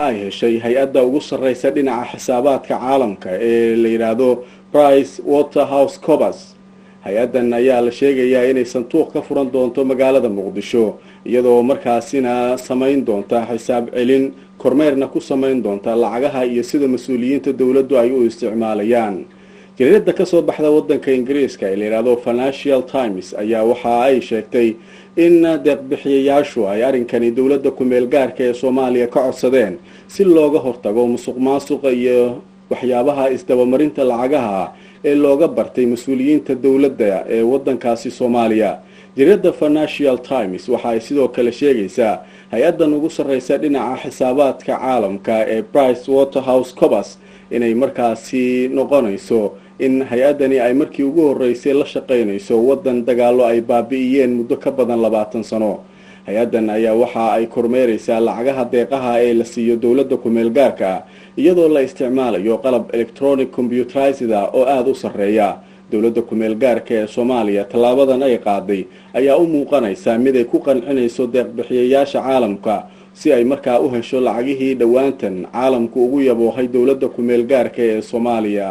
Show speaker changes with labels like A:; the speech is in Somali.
A: Ay heshay hay-adda ugu sarreysa dhinaca xisaabaadka caalamka ee la yidhaahdo PricewaterhouseCoopers. Hay-addan ayaa la sheegayaa inay sanduuq ka furan doonto magaalada Muqdisho, iyadoo markaasina samayn doonta xisaab celin, kormeerna ku samayn doonta lacagaha iyo sida mas-uuliyiinta dowladdu ay u isticmaalayaan. Jariirada kasoo baxda wadanka Ingiriiska ee la yidhaahdo Financial Times ayaa waxa ay sheegtay in deeqbixiyayaashu ay arrinkani dowladda ku-meel gaarka ee Soomaaliya ka codsadeen si looga hortago musuq maasuqa iyo waxyaabaha isdabamarinta lacagaha ee looga bartay mas-uuliyiinta dowladda ee wadankaasi Soomaaliya. Jariirada Financial Times waxa ay sidoo kale sheegaysaa hay-addan ugu sarreysa dhinaca xisaabaadka caalamka ee PricewaterhouseCoopers inay markaasi noqonayso in hay-addani ay markii ugu horreysay la shaqaynayso waddan dagaallo ay baabi'iyeen muddo ka badan 20 sano. Hay-addan ayaa waxa ay kormeereysaa lacagaha deeqaha ee la siiyo dowladda ku-meel gaarka, iyadoo la isticmaalayo qalab electronic computerized oo aada u sarreeya. Dowladda ku-meel gaarka ee Soomaaliya tallaabadan ay qaaday ayaa u muuqanaysa mid ay ku qancinayso deeqbixiyayaasha caalamka, si ay markaa u hesho lacagihii dhowaantan caalamku ugu yaboohay dowladda ku-meel gaarka ee Soomaaliya.